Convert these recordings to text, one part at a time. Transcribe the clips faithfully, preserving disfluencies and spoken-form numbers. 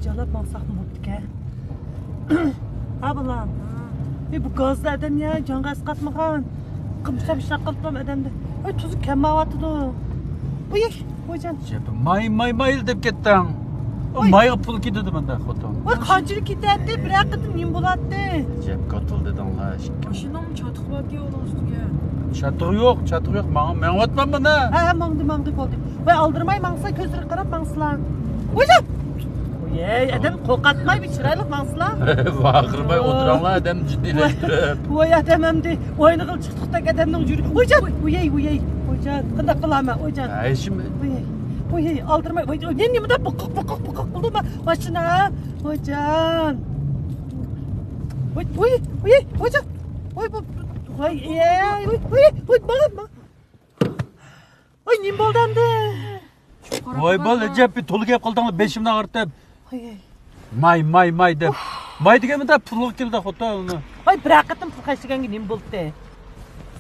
جالاپ ماڭساقمۇ بوپتىكەن. ھا بالام. ئى، بۇ گازدا ئادەم يا، جانغا ئەسقاتمىغان. قىمشاپ ئىشلەپ قالىدىغان ئادەمدە. ئاي، تۇزى كەلمەيۋاتىدۇ. ئۇي، ۋايجان. ماي، ماي، ماي دەپ كەتتىڭ. ئۇ مايغا پۇل كېتىدۇ مۇنداق خوتۇن. ۋاي، قانچىلىك كېتەتتى؟ بىرەر قېتىم نېمە بولاتتى؟ جەپ قاتىل دېدىڭلار. ماشىنام چاتىقى باركەن ئۇنىڭ ئۈستىگە. چاتىقى يوق، چاتىقى يوق. ماڭا مېڭىۋاتىمەن مانا. ھە، ھە، ماڭدى، ماڭدى، بولدى. ۋاي، ئالدىرىماي ماڭسا، كۆزلىرىگە قاراپ ماڭسىلا. ۋايجان! ۋاي، ئادەم قورقاتماي بىر چىرايلىق ماڭسىلا. ۋارقىرىماي ئولتۇراڭلار، ئادەم جىددىيلەشتۈرۈپ. ۋاي، ئادەم ئەمدى ئوينىغىلى چىقتۇقتەك ئادەمنىڭ يۈرىكى. ۋايجان! ۋايەي، ۋايەي، ۋايجان! قانداق قىلارمەن، ۋايجان؟ ھەي، شۇ. ۋايەي، ۋايەي، ئالدىرىماي، ۋاي، نېمە، نېمىدە بىقىق، بىقىق، بىقىق قىلدى ما-، ماشىنا؟ ۋايجان! ۋاي، ۋاي، ۋاي، ۋاي، ۋايجان! ۋاي، بۇ، ۋاي، ئەي، ۋاي، ۋاي، ۋاي، ماڭا، ماڭا. ۋاي، نېمە بولدى ئەمدى؟ ۋاي، بال، ئەجەب بىر تولا گەپ قىلدىڭلار، بېشىمنى ئاغرىتىپ. ۋاي، ۋاي. ماي، ماي، ماي دەپ. ماي دېگەن مۇنداق پۇلغا كېلىدۇ، خوتۇن ئۇنى. ۋاي، بىر قېتىم پۇل خەجلىگەنگە نېمە بولدى؟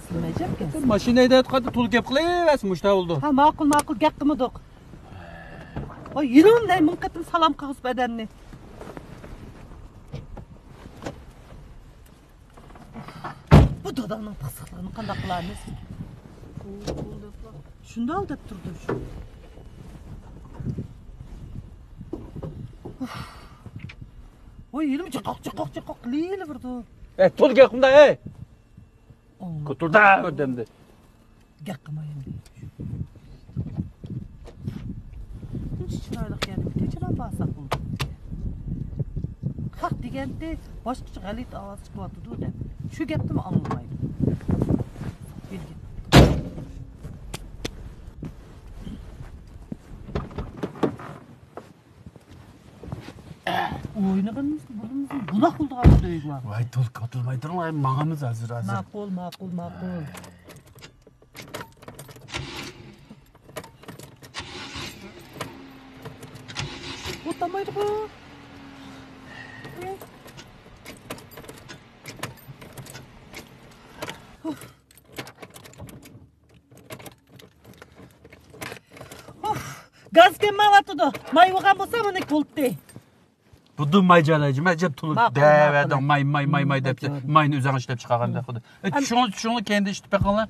سىلمە ئەجەبكەن. ماشىنا ھەيدەۋاتقاندا تولا گەپ قىلىۋەرسە، مۇشۇنداق بولىدۇ. ھە، ماقۇل، ماقۇل، گەپ قىلمىدۇق. ۋاي، يىلىم دەي مىڭ قېتىم سالام قىلغۇزۇپ ئادەمنى. بۇ دادامنىڭ پىخسىقلىقىنى قانداق قىلارمىز؟ شۇنداق دەپ تۇردى شۇ. ۋاي، يېنىم جىقاق، جىقاق، جىقاق قىلىۋېرىدۇ. ئەي، تۇر گەپ قىلما، ئەي! كوتۇردا بىردەمدە. گەپ قىلماي ئەمدى. شۇنچە چىرايلىق يەردە بىر تەكرار بارساق بولىدۇ. خەق دېگەنتى باشقىچە غەلىتە ئاۋاز چىقىۋاتىدۇ دەپ. شۇ گەپنىمۇ ئاڭلىمايدۇ. بىر گەپ. ئوينىغىنىمىزدا بۇنىمىزنى بۇلاق بولىدىغان بىر ئۆيگە بار. ۋاي، تولۇق ئولتۇرماي تۇرۇڭ، ۋاي، ماڭىمىز ھازىر، ھازىر. ماقۇل، ماقۇل، ماقۇل. ئولتۇرمايدىغۇ. ئۇف، گاز كەلمەيۋاتىدۇ. ماي بولغان بولسا مانا بولاتتى. بۇدۇ ماي جالايجى، ماي جەپ تولۇپ ماقۇل، دەۋەردىڭ، ماقۇل. ماي، ماي، ماي، ماي دەپ، ماقۇل. ماينى ئۆزۈڭ ئىشلەپ چىقارغان دەپ خۇددى. ئە، چۈشۈڭ، چۈشۈڭنى كەينىدە ئىشلىتىپ بېقىڭلار.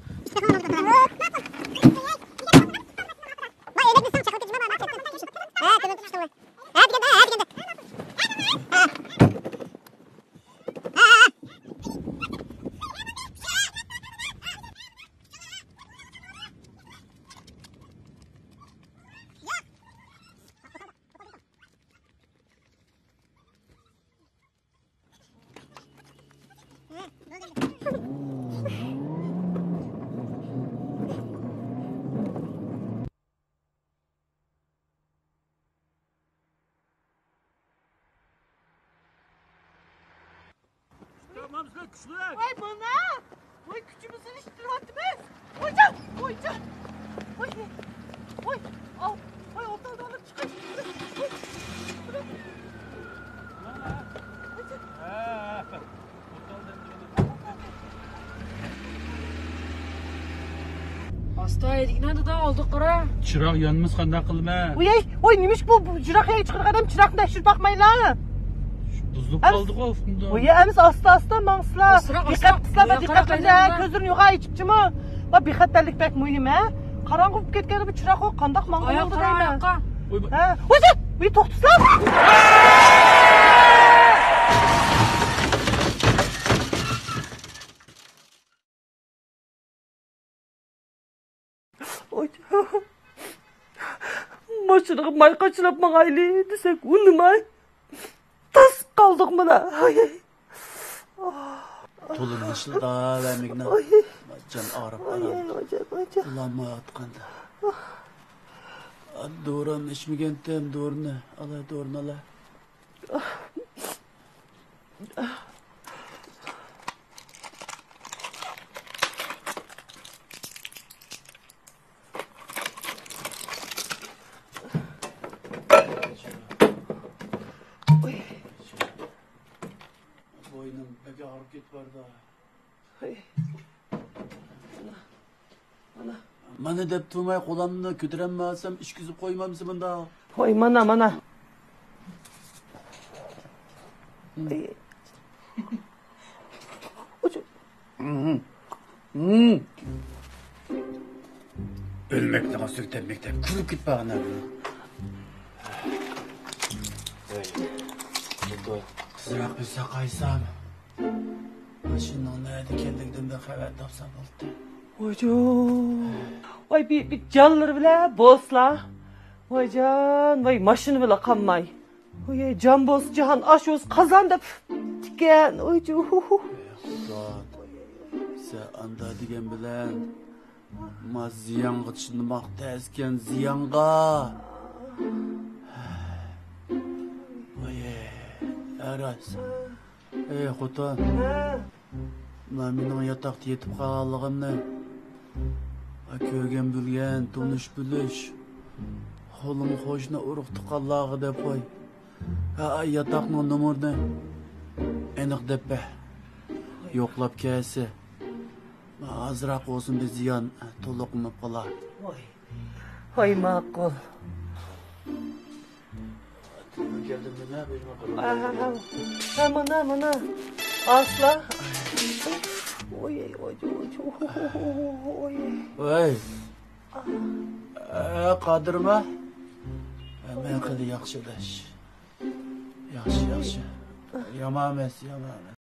تامام، سىلەر كۈچلۈك. ۋاي، مانا! ۋاي، كۈچىمىزنى يىغىشتۇرۇۋاتىمىز. ۋايجان! ۋايجان! ۋاي! ۋاي! ئاۋ! ۋاي، ئوتالدىن ئېلىپ چىقىش. ۋاي! ۋايجان! ھە، ھە. ئاستا ھەيدىگىنە دادا، ئالدىغا قارا. چىراغ يانمىسا قانداق قىلىمەن؟ ۋاي، ۋاي، نېمىشقا بۇ، بۇ چىراغ يېنىپ چىقىدىغان ئادەم چىراغنى تەكشۈرۈپ باقمايلا؟ بۇزۇلۇپ قالدىغۇ ئۇستۇمدا. ۋاي، ئەمىسە ئاستا ئاستا ماڭسىلا. ئاسراق، دىققەت ئاسراق. قىلسىلا، بۇ ياققا دىققەت قىلسا، قارايلا. كۆزلىرىنى يوغان ئېچىپچىمۇ؟ ۋاي، بىخەتەرلىك بەك مۇھىم ھە. قاراڭغۇ بولۇپ كەتكەندە بۇ چىراغ قانداق ماڭغىلى بولىدۇ دەيمەن. ھە؟ ۋاي، ۋاي، توختىسىلا. ماشىنىغا ماي قاچىلاپ ماڭايلى دېسەك ئۇنىماي. تاس قالدۇق مانا. تولا مىشىلداپ ھەممىگىنى. جان ئاغرىپ ئارام. ئۇلانمايۋاتقاندا. دورام ئىچمىگەنتىم، دورىنى ئالاي، دورىنى ئالاي. بوينۇم بەك ئاغرىپ كېتىپ بارىدۇ. مانا دەپ تۇرماي قولۇمنى كۆتۈرەلمەسەم ئىچكۈزۈپ قويمامسىز مۇنداق؟ ۋاي، مانا، مانا. ئۆلمەكتىن ئاسىرى تەنمەكتە كۈلۈپ كېتىپ بارغان. قىزراق بىلسە قايسام. ماشىنىنىڭ نەدە ئىكەنلىكىدىن بىر خەۋەر تاپسام بولدى. ۋايجان. ۋاي، بى-، بى-، جانلىرى بىلەن بولسىلا. ۋايجان، ۋاي، ماشىنا بىلەن قالماي. ۋاي، جان بولسا جاھان ئاشۇسى قازان دەپ تىكەن. ۋايجان. سەن ئاندا دېگەن بىلەن ما زىيانغا چىدىماق تەسكەن، زىيانغا. ۋاي، ئەراس. ئەي خوتۇن، مانا مېنىڭ ياتاقتا يېتىپ قالغانلىقىمنى كۆرگەن بىلگەن، تونۇش بىلىش، قولۇم قوشنا ئۇرۇق تۇغقانلارغا دەپ قوي. ھە، ياتاقنىڭ نومۇرىنى ئېنىق دەپ بەر. يوقلاپ كەلسە، ئازراق بولسۇن بىر زىيان تولۇقلىنىپ قالار. ۋاي ماقۇل. ھە، مانا، مانا. ئاسلا. ۋاي، ۋاي، ۋاي. ۋاي. ئە، قادىرما؟ ھە، مەن خېلى ياخشى ئاداش. ياخشى، ياخشى. يامان ئەمەس، يامان ئەمەس.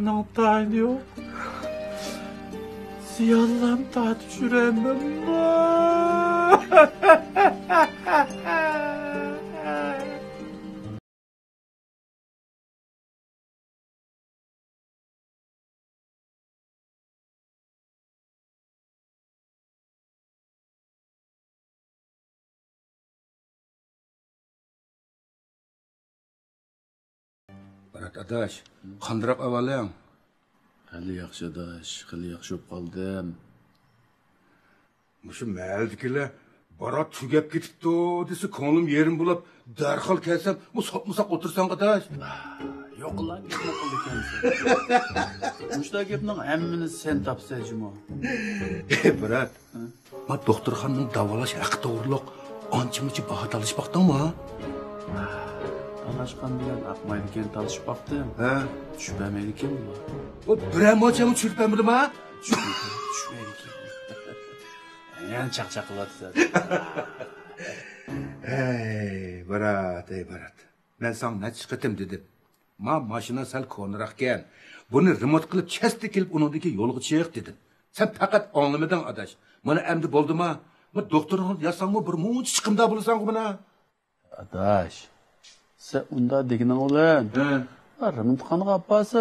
نىڭ تايىنى يوق. زىيانلام تارتىپ يۈرەمەنمۇ؟ بارات ئاداش، قانداق ئەھۋالىڭ؟ خېلى ياخشى ئاداش، خېلى ياخشى بولۇپ قالدىم. مۇشۇ مەھەللىدىكىلەر بارات تۈگەپ كېتىپتۇ دېسە، كۆڭلۈم يېرىم بولاپ، دەرھال كەلسەم، بۇ ساپمۇساق ئولتۇرساڭ ئاداش. يوقىلا، گەپنى قىلىدىكەنسەن. مۇشۇنداق گەپنىڭ ھەممىنى سەن تاپىسەن جۇمۇ. ئەي بارات، ھە؟ ما دوختۇرخانىنىڭ داۋالاش ھەققى توغرۇلۇق ئانچە-مۇنچە باھا تالىشىپ باقتىڭمۇ؟ تالاشقان بىلەن ئاقمايدىكەن، تالىشىپ باقتىم. ھە؟ چۈشۈپ بەرمەيدىكەن بۇلار. ئۇ بىرەر موچەمۇ چۈشۈرۈپ بەرمىدىما؟ چۈشۈپ، چۈشۈپ بەرمەيدىكەن. يەنە چاقچاق قىلىۋاتىسەن. ھەي، بارات، ھەي، بارات. مەن ساڭا نەچچە قېتىم دېدىم. ما ماشىنا سەل كونىراقكەن. بۇنى رېمونت قىلىپ، چەستە كېلىپ، ئۇنىڭدىن كېيىن يولغا چىق دېدىم. سەن پەقەت ئاڭلىمىدىڭ، ئاداش. مانا ئەمدى بولدىما؟ ما دوختۇرنىڭ يازساڭمۇ بىر مۇنچە چىقىمدا بولىسەنغۇ مانا. ئاداش، سەن ئۇنداق دېگىنىڭ بىلەن، ھە، رېمونتخانىغا ئاپارسا،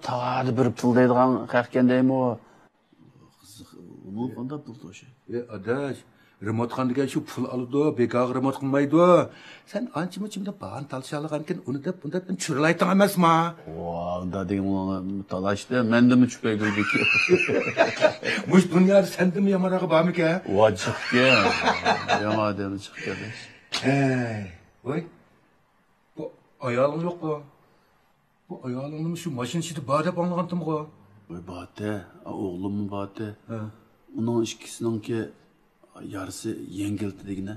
تاغاردا بىر پۇل دەيدىغان خەقكەن دەيمۇ؟ قىزىق، ئۇنىڭ قانداق پۇل توشى؟ ئى ئاداش، رېمونتخانا دېگەن شۇ پۇل ئالىدۇ، بىكارغا رېمونت قىلمايدۇ. سەن ئانچە-مۇنچە بىر باھانە تالىشالىغانكەن، ئۇنى دەپ، بۇنى دەپ مېنى چۈرىلەيتتىڭ ئەمەسما؟ ۋا، ئۇنداق دېگىن تالاشتى، مەندىنمۇ چۈپەيگۈلدىكى. مۇشۇ دۇنيادا سەندىنمۇ يامانراقى بارمىكەن؟ ۋاجىقكەن، يامان ئادەم چىقىپ كەلدى. ھەي، ۋاي، بۇ ئايالىڭ يوققۇ؟ بۇ ئايالىڭنىمۇ شۇ ماشىنا ئىچىدە بار دەپ ئاڭلىغانتىمغۇ؟ ۋاي، بارتى، ئوغلۇممۇ بارتى. ھە. ئۇنىڭ ئىككىسىنىڭكى يارىسى يەڭگىلتى دېگىنە.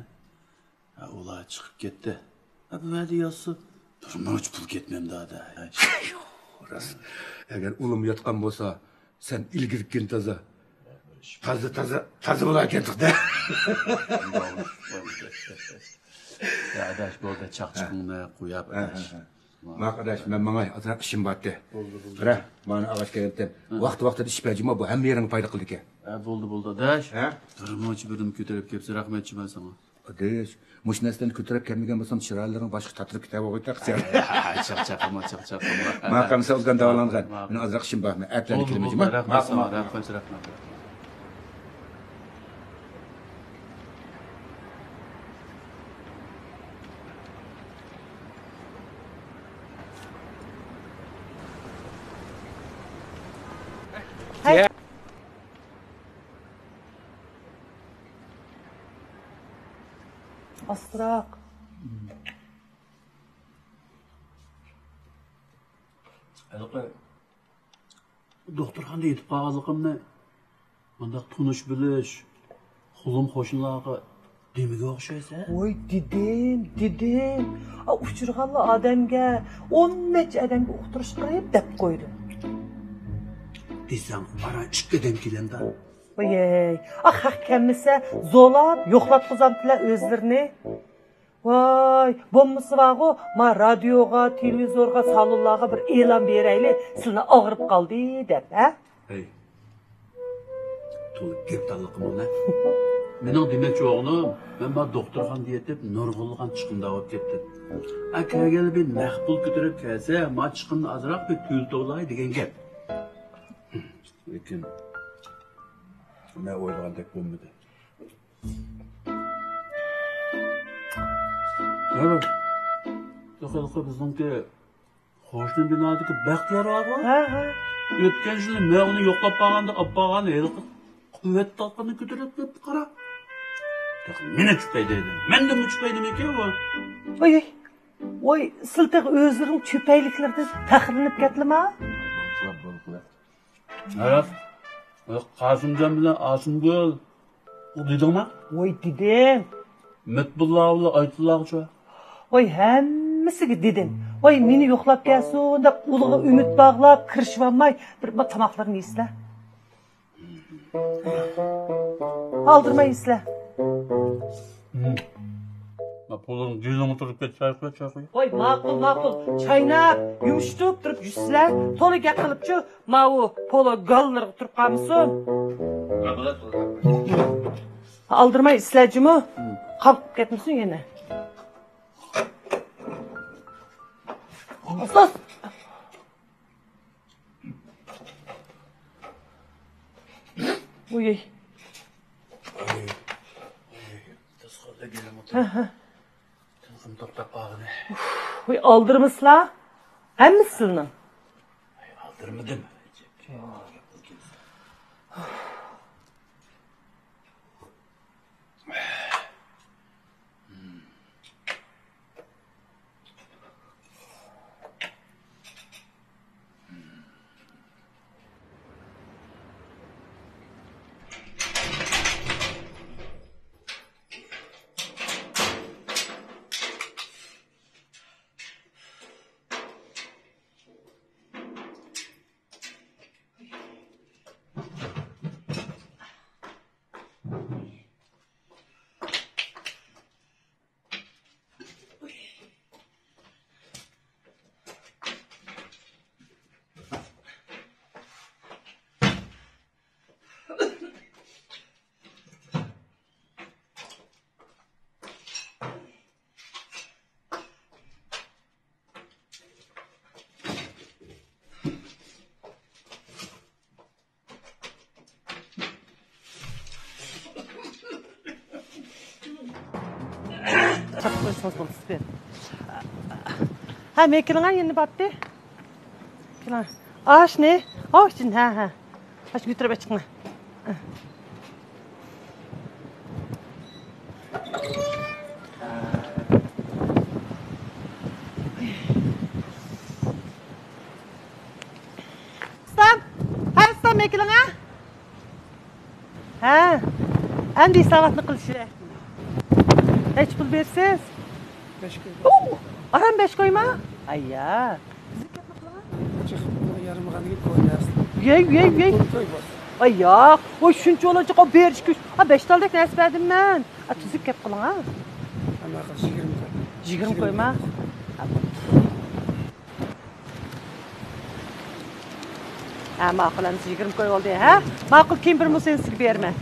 ھە، ئۇلار چىقىپ كەتتى. ھە، بۇ يەردە ياتسا، بىر نوچ پۇل كەتمەمدۇ، ھەدە. راست. ئەگەر ئۇلىمۇ ياتقان بولسا، سەن ئىلگىرىككىن تازا. تازا، تازا، تازا بولاركەنتۇق-دە. يا ئاداش، بولدى، چاقچىقىڭنى قويۇپ، ھە، ئاداش. ھە، ھە. ماق ئاداش، مەن ماڭاي، ئازراق ئىشىم بارتى. بولدى، بولدى. قارا، مانا ئاغاچ كەلگەنتىم. ھە. ۋاقتى-ۋاقتىدا ئىچىپ بەرجىما، بۇ ھەممە يېرىڭگە پايدا قىلىدىكەن. ھە، بولدى، بولدى، ئاداش. ھە؟ بىر مۇنچە بىرنېمە كۆتۈرۈپ كەپسەن، رەھمەتچىمەن ساڭا. ئاداش، مۇشۇ نەرسىلەرنى كۆتۈرۈپ كەلمىگەن بولسام، چىرايلىرىڭ باشقا تاتىرىپ كېتەۋاتىدۇ تەقسىر. چاقچاقلىما، چاقچاقلىما. ماقۇل، سەن ئوبدان داۋالاڭغان. مېنىڭ ئازراق ئىشىم بار. مەن ئەتىلەرنى كېلىمەن جۇمۇ. رەھمەت ساڭا، رەھمەت، رەھمەت. ئاستىراق. ھېلىقى دوختۇرخانىدا يېتىپ قالغانلىقىمنى مۇنداق تونۇش بىلىش، قولۇم قوشنىلارغا دېمىگە ئوخشايسەن. ۋوي دېدىم، دېدىم. ئا، ئۇچرىغانلا ئادەمگە ئون نەچچە ئادەمگە ئۇقتۇرۇش قىلىپ دەپ قويدۇم. دېسەڭ ئاران ئىككى ئادەم كېلەمدا. ۋوي، ئا، خەق كەلمىسە زولاپ يوقلاتقۇزامتىلە ئۆزلىرىنى. ۋاي، بولمىسا بارغۇ، ما رادىيوغا، تېلېۋىزورغا، سالونلارغا بىر ئېلان بېرەيلى، سىلىنى ئاغرىپ قالدى دەپ، ھە؟ ھەي، تولا گەپدانلىقىمۇ نە؟ مېنىڭ دېمەكچى بولغىنىم، مەن ما دوختۇرخانىدا يېتىپ نۇرغۇنلىغان چىقىمدار بولۇپ كەتتىم. ئا، كەلگەندە بىر نەق پۇل كۆتۈرۈپ كەلسە، ما چىقىمنى ئازراق بىر تۆلىتىۋالاي دېگەن گەپ. لېكىن مەن ئويلىغاندەك بولمىدى. ھە، بىزنىڭكى قوشنا بىنادىكى بەختىيار بارغۇ؟ ھە، ھە. ئۆتكەن يىلى مەن ئۇنى يوقلاپ بارغاندا ئاپارغان ھېلىقى قۇۋۋەت تالقىنى كۆتۈرۈپ كېلىپتۇ، قارا. تېخى مېنى چۈپەي دەيدۇ. مەندىنمۇ چۈپەي نېمىكەن ئۇ؟ ۋاي، ۋاي، سىلى تېخى ئۆزلىرىنىڭ چۈپەيلىكلىرىدىن پەخىرلىنىپ كەتتىلىما؟ ھە، قاسىمجان بىلەن ئاسىمگۈل، ئۇ دېدىڭما؟ ۋوي، دېدىم. مەتبۇللا بىلەن ئايتۇللاغىچۇ؟ ۋوي، ھەممىسىگە دېدىم. ۋوي، مېنى يوقلاپ كەلسۇن دەپ، ئۇلىغا ئۈمىد باغلاپ، كىرىشىۋالماي، بىر، بىر تاماقلىرىنى يېسىلە. ئالدىرىماي يېسىلە. ما پۇلۇڭ جېنىڭ تۇرۇپ كەت، چاي قۇي، چاي قۇي. ۋاي، ماقۇل، ماقۇل. چايناپ، يۇمشىتىپ تۇرۇپ يۈسىلە. تولا گەپ قىلىپچۇ، ماۋۇ پولۇ گاللىرىغا تۇرۇپ قالمىسۇن. ئالدىرىماي يېسىلە جۇمۇ. قاپىقىپ كەتمىسۇن يەنە. ئۇستاز! ۋوي. ھە، ھە. تىلىم توختاپ قالغىنى. ۋوي، ئالدىرىمىسىلا. ھەممىسى سىلىنىڭ. ئالدىرىمىدىم. چاقىپ قويسىڭىز بولىدۇ، سىز بېرىڭ. ھە، مەن كېلىڭە، يەنە بارتتى. كېلىڭە. ئاشنى. ئاشتىن، ھە، ھە. ئاشنى كۆتۈرۈپ ئەچىقىڭە. ئۇستام، ھە، ئۇستام، مەن كېلىڭە. ھە، ئەمدى ھېساباتنى قىلىشى. نەچچە پۇل بېرىسىز؟ بەش كوي. ئوو، ئاران بەش كويما؟ ئاييا. يەي، يەي، يەي. ئاييا، ۋاي شۇنچە بولغانچە بېرىش كۈچ. ھە، بەش تالدەك نەرسە بەردىم مەن. ھە، تۈزۈك گەپ قىلىڭ ھە. يىگىرمە كويما؟ ھە، ماقۇل، ئەمدى يىگىرمە كوي بولدى، ھە؟ ماقۇل، كېيىن بىر مۇ سېنى سىزگە بېرىمەن.